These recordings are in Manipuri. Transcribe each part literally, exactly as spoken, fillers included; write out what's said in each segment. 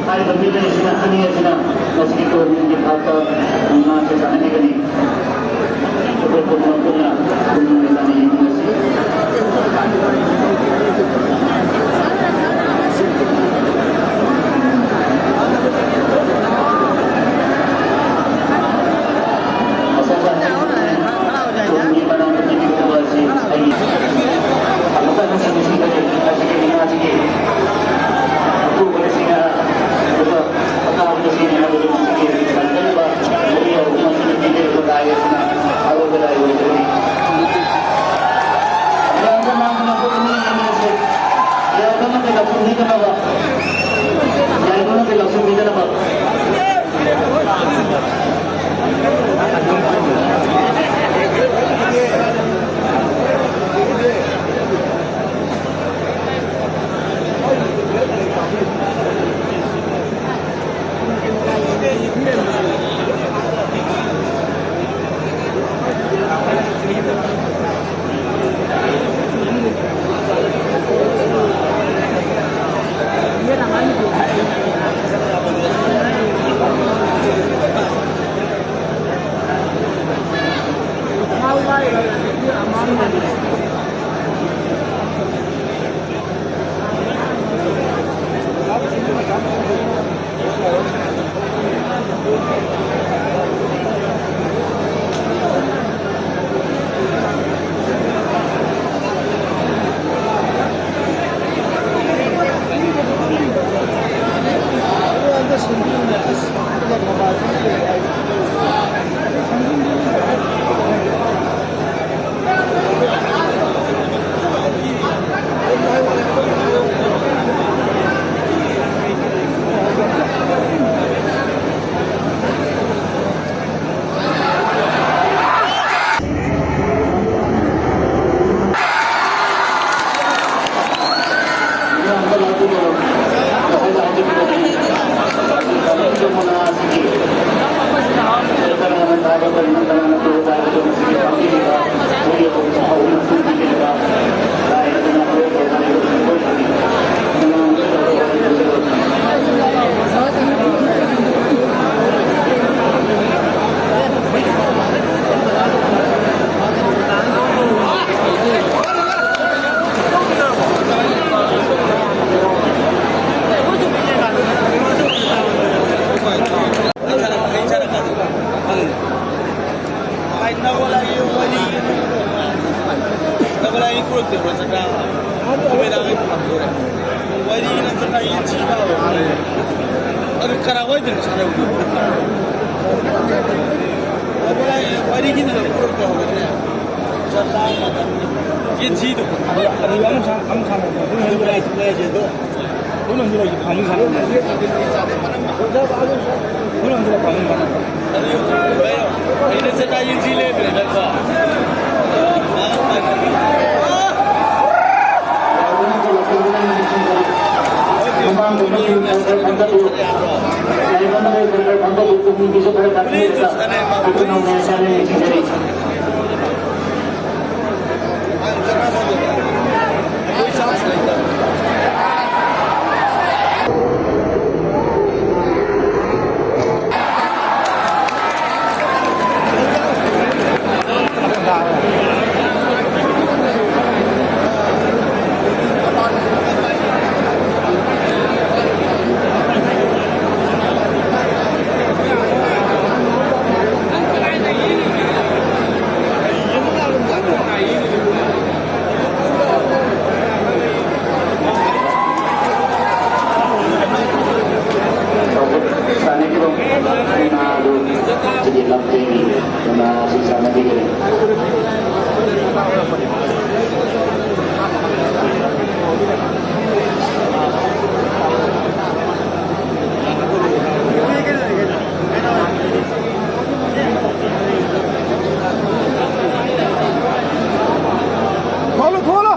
ꯍꯥꯏꯔꯤꯕ ꯃꯤꯑꯣꯏꯁꯤꯅ ꯑꯅꯤ ꯑꯁꯤꯅ ꯃꯁꯤꯒꯤ ꯇꯣꯔꯅꯥꯃꯦꯟꯒꯤ ꯊꯥꯛꯇ ꯉꯥꯁꯦ ꯁꯥꯟꯅꯈꯤꯒꯅꯤ꯫ ꯑꯩꯈꯣꯏ ꯄꯨꯝꯅꯃꯛ ꯄꯨꯟꯅ ꯄꯨꯟꯅ ꯃꯦꯂꯥꯗ ꯌꯦꯡꯃꯤꯟꯅꯁꯤ꯫ ꯑꯁꯣꯝꯗ ꯇꯨꯡꯒꯤ ꯃꯅꯥꯛꯇ ꯄꯤꯕꯤꯒꯗꯕ ꯑꯁꯤ ꯑꯩꯒꯤ ꯑꯃꯨꯛꯀ ꯍꯟꯅ ꯁꯤꯟꯕꯤꯁꯤꯡ ꯑꯁꯤ ꯑꯁꯤꯒꯤ ꯉꯥꯁꯤꯒꯤ ꯑꯄꯨꯕ ꯑꯁꯤꯅ ꯑꯗꯨꯒ ꯑꯇꯥꯕꯗ ꯁꯤꯅꯤ ꯍꯥꯏꯕꯗꯨ ꯃꯁꯤꯒꯤ ꯁꯟꯗꯔꯤꯕ ꯃꯔꯤ ꯑꯍꯨꯝ ꯑꯁꯤꯅ ꯄꯤꯕꯤꯔꯤꯕ ꯂꯥꯏ ꯑꯁꯤꯅ ꯑꯔꯣꯏꯕ ꯂꯥꯏ ꯑꯣꯏꯖꯔꯤ꯫ ꯃꯌꯥꯝꯗ ꯃꯥꯡꯗꯅ ꯄꯣꯛꯄ ꯃꯤ ꯑꯃꯅꯤ ꯑꯁꯤ ꯌꯥꯏꯐꯅ ꯀꯩ ꯂꯧꯁꯤꯟꯕꯤꯗꯅꯕ, ꯌꯥꯏꯐꯅ ꯀꯩ ꯂꯧꯁꯤꯟꯕꯤꯗꯅꯕ꯫ ꯄꯨꯔꯛꯇꯕ꯭ꯔꯥ ꯆꯠꯄ? ꯅꯨꯃꯤꯗꯥꯡꯒꯤ ꯄꯨꯔꯛꯇꯣꯔꯦ꯫ ꯋꯥꯔꯤꯅ ꯆꯠꯄ ꯌꯦꯟꯁꯤ ꯇꯥꯕ꯫ ꯑꯗꯨ ꯀꯔꯥꯏꯋꯥꯏꯗꯅꯣ ꯁꯥꯟꯅꯕꯗꯣ? ꯑꯗꯨ ꯋꯥꯔꯤꯒꯤꯅ ꯄꯨꯔꯛꯇꯕꯅꯦ꯫ ꯆꯠꯄ ꯃꯇꯝꯗ ꯌꯦꯟꯁꯤꯗꯣ꯫ ꯑꯗꯨ ꯑꯃꯨꯛ ꯁꯥꯟ-, ꯑꯃꯨꯛ ꯁꯥꯟꯅꯕꯗꯣ꯫ ꯑꯗꯨ ꯂꯩ-, ꯂꯩ-, ꯂꯩ-, ꯑꯗꯣ꯫ ꯍꯣꯏ, ꯅꯪꯁꯨ ꯂꯩꯁꯤ, ꯐꯥꯃꯤꯟ ꯁꯥꯟꯅꯧ꯫ ꯍꯣꯏ, ꯅꯪꯁꯨ ꯂꯩ, ꯐꯥꯃꯤꯟ ꯁꯥꯟꯅꯧ꯫ ꯊꯣꯛꯂꯣ, ꯊꯣꯛꯂꯣ꯫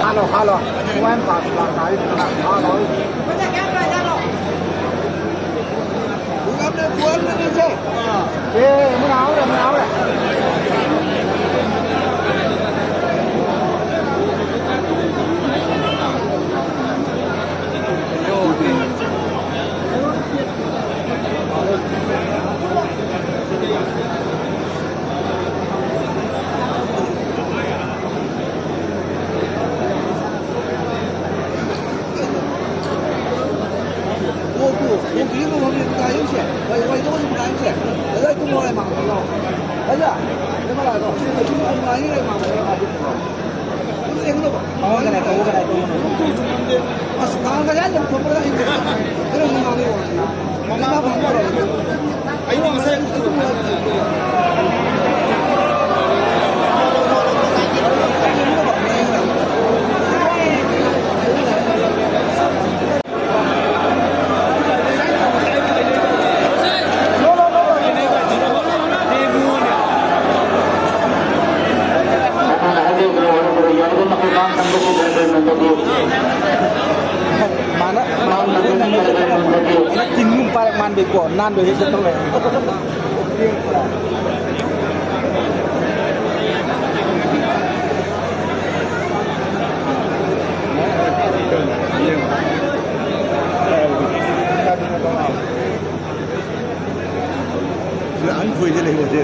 ꯍꯥꯜꯂꯣ, ꯍꯥꯜꯂꯣ꯫ ꯁꯨꯃꯥꯏꯅ ꯄꯥꯁ ꯂꯥꯛ ꯍꯥꯏꯗꯨꯅ ꯍꯥꯜꯂꯣ꯫ ꯑꯦ, ꯑꯃꯅ ꯍꯥꯎꯔꯦ, ꯑꯃꯅ ꯍꯥꯎꯔꯦ꯫ ꯃꯥꯅ ꯇꯤꯟꯒꯨꯝ ꯄꯥꯏꯔꯛ ꯃꯥꯟꯕꯩꯀꯣ, ꯅꯥꯟꯕꯩ ꯍꯦꯛꯇ ꯇꯧꯔꯦ꯫ ꯁꯤꯗ ꯑꯍꯟ ꯈꯣꯏꯁꯦ ꯂꯩꯕꯁꯦ꯫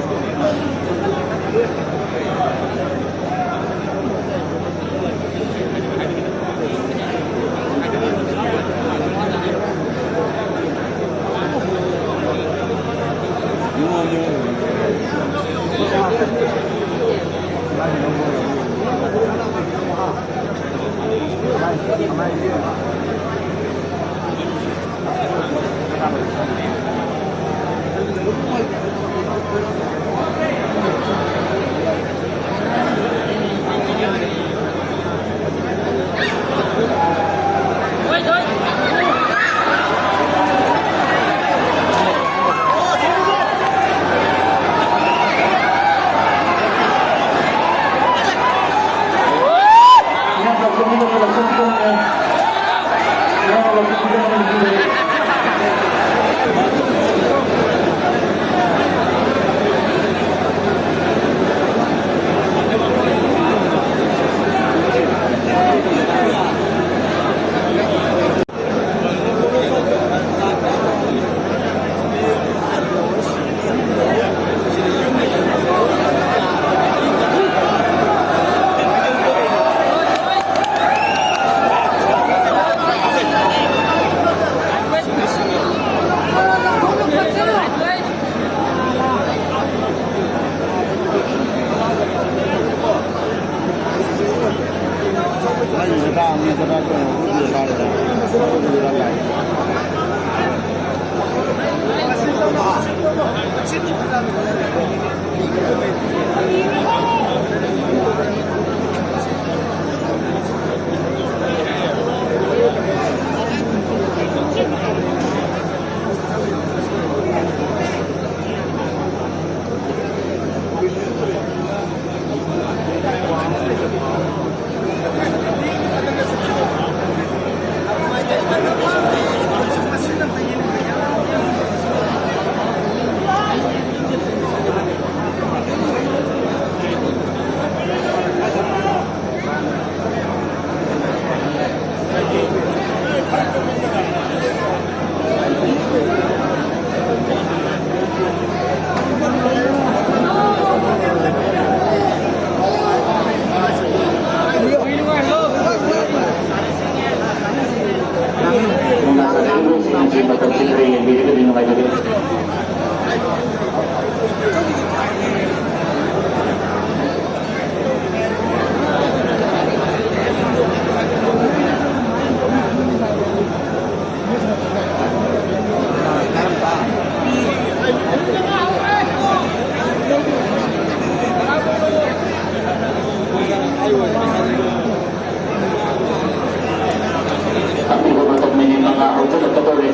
ꯑꯄꯤꯕ ꯃꯇꯝ ꯃꯤꯅꯤꯠ ꯃꯉꯥ ꯍꯧꯖꯤꯜꯂꯛꯀꯗꯧꯔꯦ꯫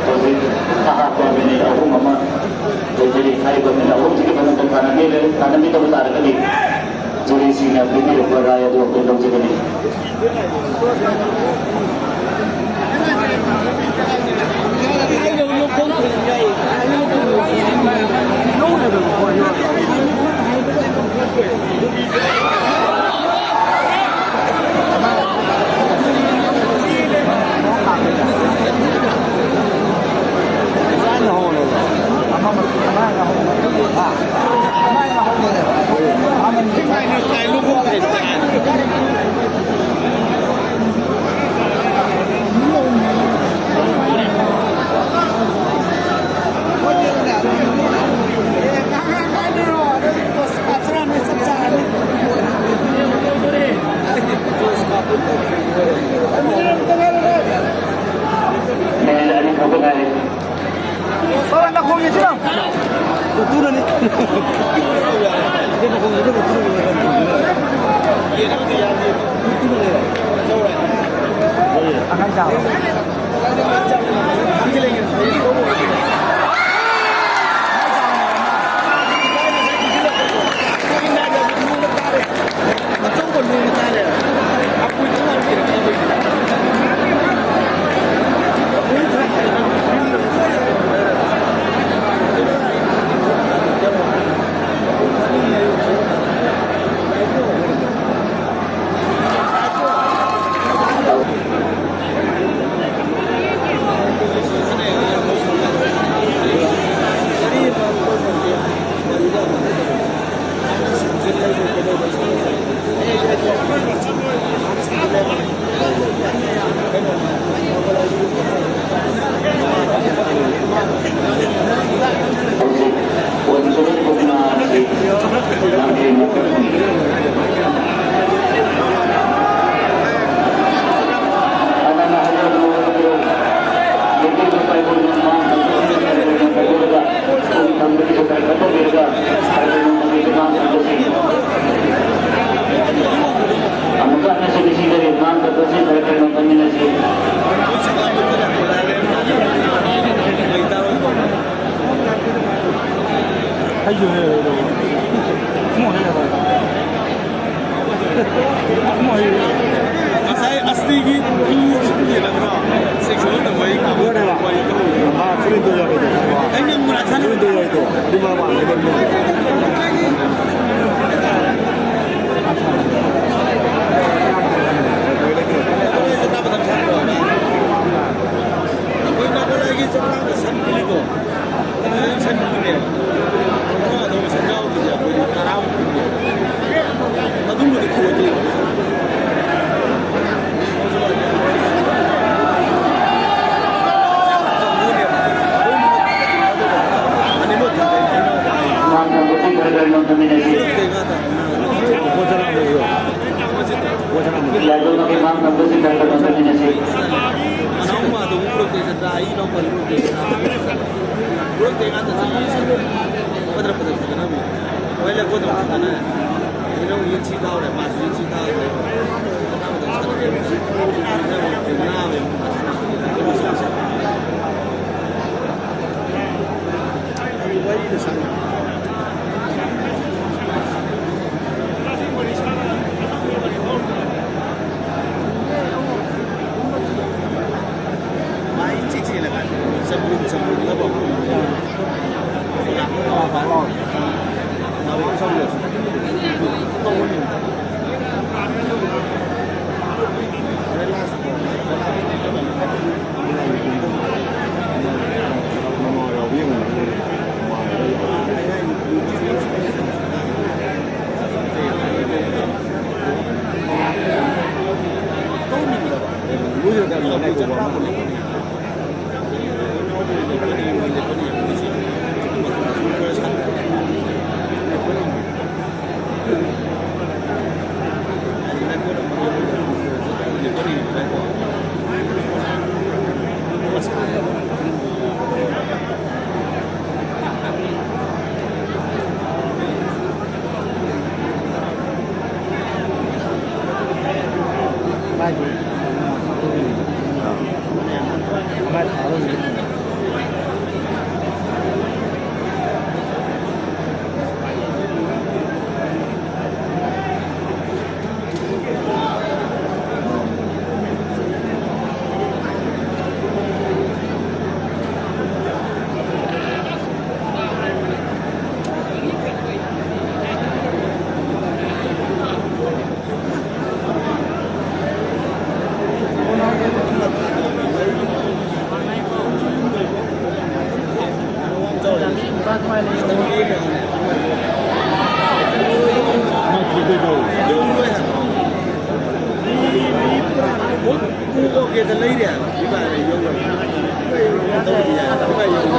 ꯍꯧꯖꯤꯛ ꯑꯍꯥꯞꯄ ꯃꯤꯅꯤꯠ ꯑꯍꯨꯝ ꯑꯃ ꯂꯩꯖꯔꯤ꯫ ꯍꯥꯏꯔꯤꯕ ꯃꯤꯅꯤꯠ ꯑꯍꯨꯝꯁꯤꯒꯤ ꯃꯅꯨꯡꯗ ꯀꯥꯟꯅꯕꯤ-, ꯀꯥꯟꯅꯕꯤꯗꯕ ꯇꯥꯔꯒꯗꯤ ꯖꯨꯔꯤꯁꯤꯡꯅ ꯄꯤꯕꯤꯔꯛꯄ ꯔꯥꯏ ꯑꯗꯨ ꯑꯩꯈꯣꯏ ꯂꯧꯖꯒꯅꯤ꯫ ꯃꯤꯅꯤꯠ ꯑꯅꯤ ꯈꯛꯇ ꯉꯥꯏꯔꯦ꯫ ꯍꯣꯏ, ꯅꯥꯀꯣꯡ ꯌꯦꯠꯁꯤꯜꯂꯣ꯫ ꯇꯨꯅꯅꯤ꯫ ꯑꯉꯥꯡ ꯆꯥꯎꯔꯣ꯫ ꯉꯁꯥꯏ ꯑꯁꯇꯤꯒꯤ ꯐꯤ ꯁꯨꯝ ꯌꯦꯡꯒꯗ꯭ꯔꯣ? ꯁꯦꯛꯁꯟ ꯑꯃꯗ ꯋꯥꯔꯤ ꯇꯧ-, ꯋꯥꯔꯤ ꯇꯧ-, ꯃꯥ ꯐꯨꯔꯤꯠꯇꯣ ꯌꯥꯎꯔꯣꯏꯗꯣ꯫ ꯑꯩꯅ ꯃꯨꯔꯥ ꯁꯥꯟꯅ-, ꯐꯨꯔꯤꯠꯇꯣ ꯌꯥꯎꯔꯣꯏꯗꯣ꯫ ꯑꯗꯨ ꯃꯥ ꯋꯥꯡꯉꯦ ꯑꯗꯨꯝ꯫ ꯑꯩꯈꯣꯏ ꯅꯥꯒꯥꯂꯦꯟꯒꯤ ꯆꯞ ꯃꯥꯟꯅꯕ ꯁꯟ ꯄꯨꯂꯤꯗꯣ꯫ ꯂꯩꯔꯦ ꯍꯥꯏꯕ꯫ ꯏꯕꯥꯅꯤ ꯌꯧꯔꯒ ꯇꯧꯕꯗꯤ ꯌꯥꯏ꯫ ꯏꯕꯥꯅꯤ ꯌꯧꯔꯒ꯫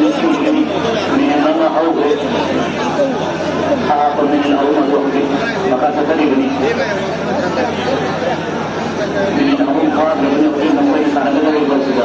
ꯃꯤꯅꯤꯠ ꯑꯃ ꯍꯧꯈ꯭ꯔꯦ꯫ ꯍꯥꯞꯄ ꯃꯤꯅꯤꯠ ꯑꯍꯨꯝ ꯑꯗꯨ ꯍꯧꯖꯤꯛ ꯃꯈꯥ ꯆꯠꯊꯔꯤꯕꯅꯤ꯫ ꯃꯤꯅꯤꯠ ꯑꯍꯨꯝ ꯐꯥꯗ꯭ꯔꯕꯅꯤ ꯍꯧꯖꯤꯛ ꯃꯈꯣꯏꯅ ꯁꯥꯟꯅꯒꯗꯧꯔꯤꯕ ꯑꯁꯤꯗ꯫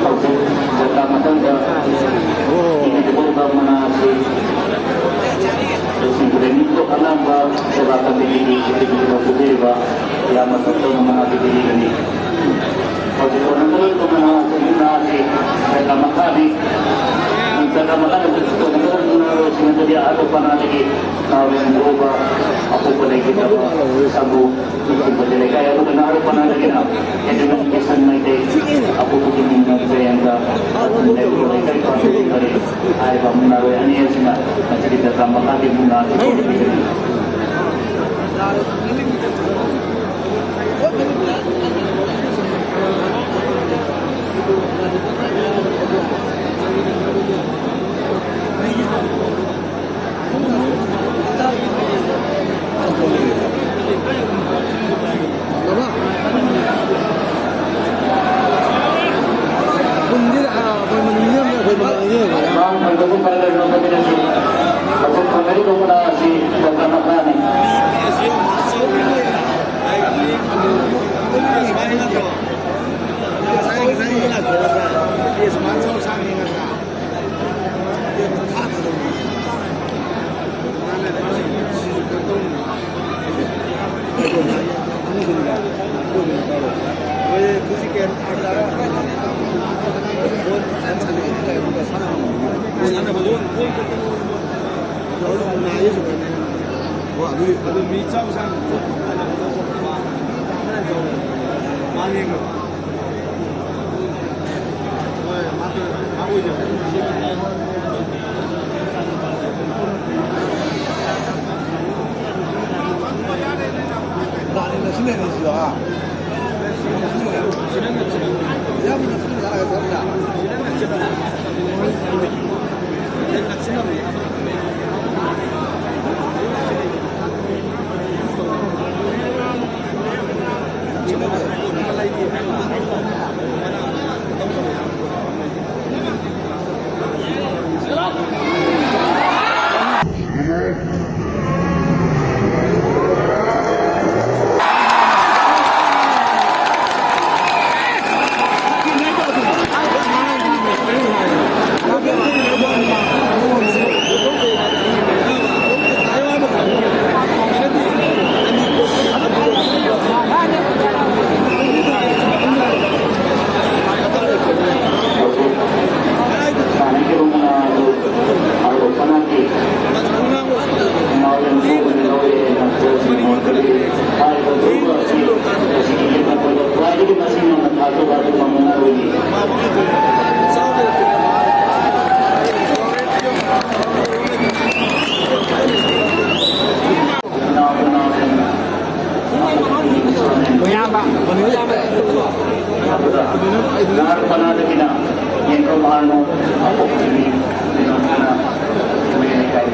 ꯍꯧꯖꯤꯛ ꯖꯇ꯭ꯔꯥ ꯃꯇꯝꯗ ꯏꯅ ꯄꯨꯊꯣꯛꯄ ꯃꯅꯥ ꯑꯁꯤ ꯁꯦꯕꯥ ꯀꯃꯤꯇꯤꯒꯤ ꯁꯤꯟꯕꯤꯔꯤꯕ ꯏꯌꯥꯝꯕ ꯇꯣꯞꯇꯣꯅ ꯃꯅꯥ ꯄꯤꯕꯤꯒꯅꯤ꯫ ꯍꯧꯖꯤꯛ ꯂꯣꯏꯅꯃꯛ ꯂꯣꯏꯅꯅ ꯑꯩꯈꯣꯏꯒꯤ ꯃꯨꯛꯅꯥ ꯑꯁꯤ ꯗꯔꯀꯥꯔ ꯃꯈꯥꯅꯤ꯫ ꯗꯔꯀꯥꯔ ꯃꯈꯥꯗ ꯂꯣꯏꯅꯃꯛ ꯃꯨꯛꯅꯥꯔꯣꯏꯁꯤꯡ ꯑꯗꯨꯗꯤ ꯑꯍꯜ ꯄꯅꯥꯗꯒꯤ ꯅꯥꯎꯔꯦꯝ ꯂꯧꯕ ꯑꯄꯣꯛꯄ ꯂꯩꯈꯤꯗꯕ ꯁꯥꯕꯨ ꯂꯩꯀꯥꯏ ꯑꯗꯨꯒ ꯅꯥꯔꯣ ꯄꯅꯥꯗꯒꯤꯅ ꯑꯦꯗꯃꯤꯅꯤꯁꯇ꯭ꯔꯦꯁꯟ ꯃꯥꯏꯀꯩ ꯑꯄꯨꯕꯒꯤ ꯃꯤꯡꯅ ꯖꯌꯟꯇ ꯂꯩꯀꯥꯏ ꯄꯥꯟꯊꯣꯛꯈꯔꯦ꯫ ꯍꯥꯏꯔꯤꯕ ꯃꯨꯛꯅꯥꯔꯣꯏ ꯑꯅꯤ ꯑꯁꯤꯅ ꯃꯁꯤꯒꯤ ꯗꯔꯀꯥꯔ ꯃꯈꯥꯒꯤ ꯃꯨꯛꯅꯥ ꯑꯁꯤ ꯄꯤꯒꯅꯤ꯫ ꯃꯌꯥꯝꯕ, ꯃꯌꯥꯝꯕ꯫ ꯅꯍꯥꯔꯣꯜ ꯄꯅꯥꯗꯒꯤꯅ ꯌꯦꯡꯈꯣꯝ ꯑꯥꯔꯅꯣ ꯑꯄꯣꯛꯄꯒꯤ ꯃꯌꯥꯝꯕꯅ ꯃꯌꯥꯏ ꯂꯩꯀꯥꯏ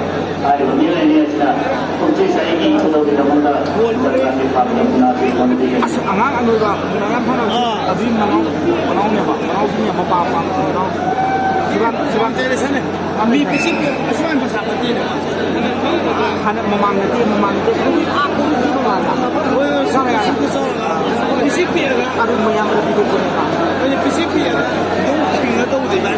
ꯍꯥꯏꯔꯤꯕ ꯃꯤꯑꯣꯏ ꯑꯅꯤ ꯑꯁꯤꯅ ꯄꯨꯟꯁꯤ ꯆꯍꯤꯒꯤ ꯈꯨꯗꯧꯒꯤꯗꯃꯛꯇ ꯁꯔꯀꯥꯔꯒꯤ ꯐꯥꯝꯗ ꯃꯅꯥ ꯁꯤꯡ ꯍꯣꯠꯅꯕꯤꯒꯅꯤ꯫ ꯑꯁ, ꯑꯉꯥꯡ ꯑꯅꯣꯏꯕ ꯃꯌꯥꯝ ꯐꯅ ꯑꯗꯨꯒꯤ ꯃꯅꯥꯎ, ꯃꯅꯥꯎꯅꯦꯕ, ꯃꯅꯥꯎꯁꯤꯡꯅꯦ ꯃꯄꯥ ꯄꯥꯝꯕ ꯃꯅꯥꯎ꯫ ꯁꯤꯕꯥ, ꯁꯤꯕꯥ꯫ ꯃꯤ ꯄꯤꯁꯤꯛ ꯑꯁꯨꯃꯥꯏꯅ ꯄꯩꯁꯥ ꯅꯠꯇꯦꯅꯦ꯫ ꯍꯥꯟꯅ ꯃꯃꯥꯡꯗꯗꯤ, ꯃꯃꯥꯡꯗꯗꯤ ꯑꯗꯨꯝ ꯑꯥ ꯀꯣꯟꯒꯤ ꯃꯃꯥꯡꯗ꯫ ꯍꯣꯏ, ꯍꯣꯏ, ꯁꯨꯝ ꯄꯤꯁꯤꯛꯇ ꯆꯥꯎꯔꯒ, ꯄꯤꯁꯤꯛ ꯄꯤꯛꯑꯒ꯫ ꯑꯗꯨꯝ ꯃꯌꯥꯝꯗ ꯄꯤꯊꯣꯛꯄꯅꯦꯕ꯫ ꯍꯣꯏꯅꯦ, ꯄꯤꯁꯤꯛ ꯄꯤꯛꯑꯒ ꯑꯗꯨꯝ ꯊꯤꯡꯅ ꯇꯧꯕꯗꯤ ꯚꯥꯏ꯫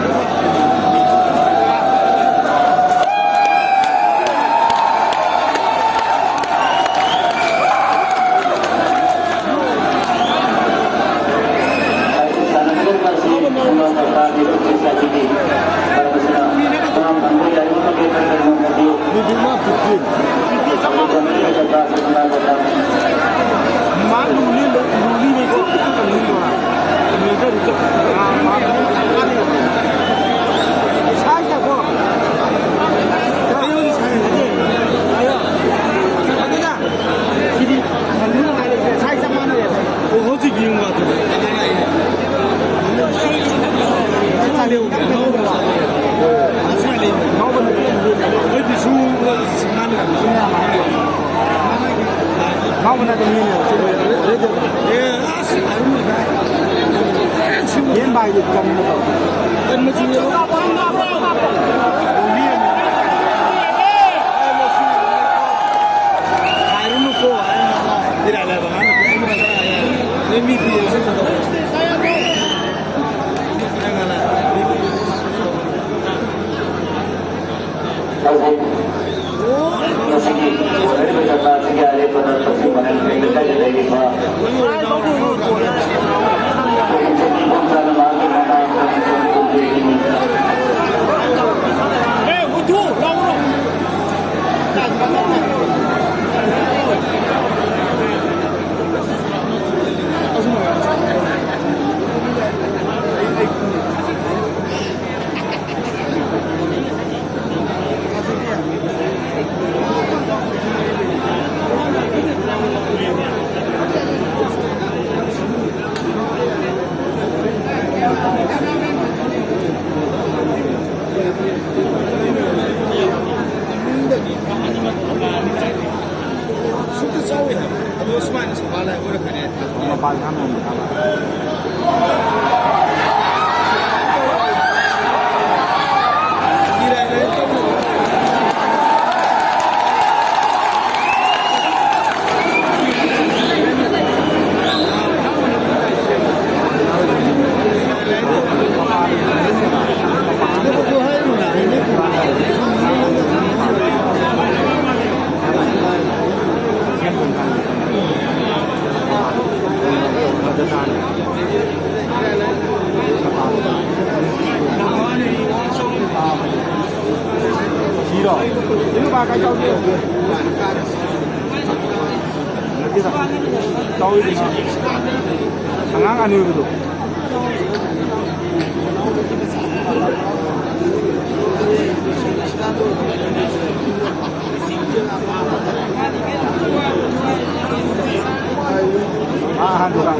ꯁꯤꯗꯤ ꯁꯟꯗꯨꯅ ꯍꯥꯏꯔꯤꯁꯦ ꯁꯥꯏ ꯆꯞ ꯃꯥꯟꯅꯔꯦꯕ꯫ ꯑꯣ, ꯍꯧꯖꯤꯛ ꯌꯦꯡꯉꯨ ꯑꯗꯨꯗꯤ꯫ ꯆꯞ ꯃꯥꯟꯅꯩ꯫ ꯉꯧꯕ ꯅꯠꯇꯦ꯫ ꯑꯩꯗꯤ ꯁꯨ ꯃꯥꯟꯅꯔꯦ꯫ ꯉꯧꯕ ꯅꯠꯇꯦ, ꯃꯤꯅꯦꯕ꯫ ꯑꯦ, ꯑꯁ, ꯑꯔꯨꯝꯕ꯫ ꯌꯦꯟ ꯚꯥꯏꯗꯤ ꯀꯟꯕꯗꯣ꯫ ꯀꯟꯕꯁꯨ ꯌꯦꯡꯉꯨ꯫ ꯍꯥꯏꯔꯨꯅꯨꯀꯣ, ꯑꯩ ꯏꯔꯥꯏ ꯂꯥꯏꯕ ꯉꯥꯡ ꯅꯠꯇꯦ, ꯑꯩꯒꯤ ꯃꯆꯥ ꯍꯥꯏ ꯌꯥꯏ꯫ ꯅꯣꯏ ꯃꯤ ꯄꯤꯔꯁꯨ ꯀꯩꯗꯧ? ꯍꯧꯖꯤꯛ ꯃꯁꯤꯒꯤ ꯑꯣꯏꯔꯤꯕ ꯖꯒꯥꯁꯤꯒꯤ ꯑꯔꯦꯞꯄꯗ ꯀꯛꯆꯤꯡ ꯃꯅꯤꯄꯨꯔ ꯂꯩꯀꯥꯏꯗ ꯂꯩꯔꯤꯕ ꯏꯕꯣꯝꯆꯥꯅ ꯃꯍꯥꯛꯀꯤ ꯃꯅꯥ ꯁꯨꯛꯇ ꯆꯥꯎꯏ ꯍꯥꯏꯕ꯫ ꯑꯗꯣ ꯁꯨꯃꯥꯏꯅ ꯁꯐꯥ ꯂꯥꯏ ꯑꯣꯏꯔꯛꯀꯅꯤ ꯍꯥꯏ ꯊꯥꯖꯗꯦ꯫ ꯃꯄꯥꯟ ꯁꯥꯟꯅꯕ ꯃꯇꯝꯗ꯫ ꯁꯤꯔꯣ? ꯅꯠꯇꯦꯗ꯫ ꯆꯥꯎꯔꯤꯗꯨꯅ ꯑꯉꯥꯡ ꯑꯅꯣꯏꯕꯗꯣ꯫ ꯑꯥ, ꯑꯍꯥꯟꯕꯗ꯫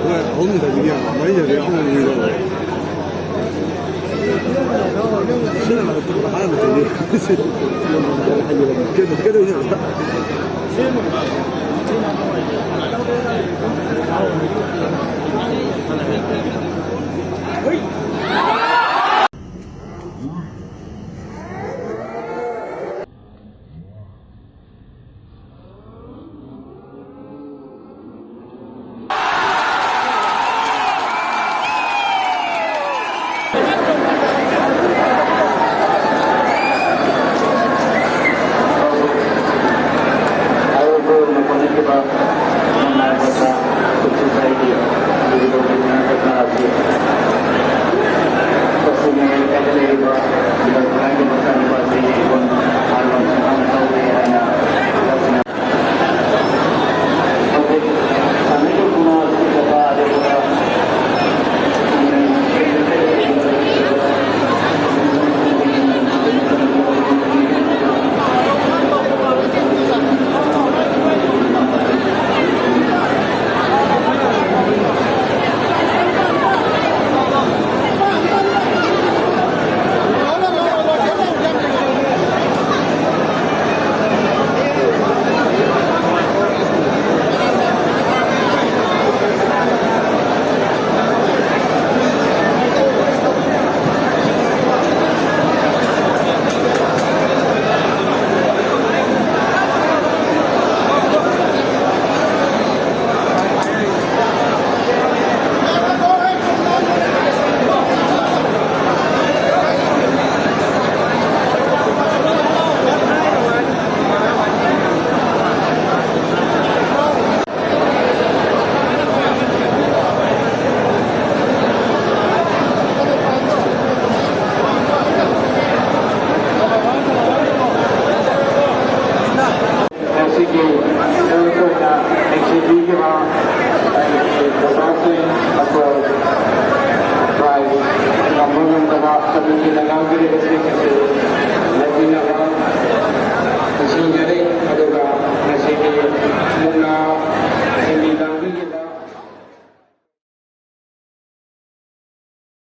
ꯍꯣꯏ, ꯑꯍꯨꯝ ꯈꯛꯇꯅꯤ ꯀꯩꯅꯣ, ꯃꯔꯤ ꯈꯛꯇꯅꯤ ꯑꯍꯨꯝ ꯈꯛꯇꯅꯤ ꯀꯩꯅꯣ꯫ ꯁꯤꯅ ꯃꯔꯛꯇ ꯍꯥꯏꯔꯝꯕꯗꯨꯗꯤ꯫ ꯀꯩꯅꯣ, ꯀꯩꯗꯧꯔꯤꯅꯣ? ꯉꯁꯤꯒꯤ ꯃꯔꯨꯑꯣꯏꯅ ꯑꯦꯟ ꯁꯤ ꯕꯤꯒꯤ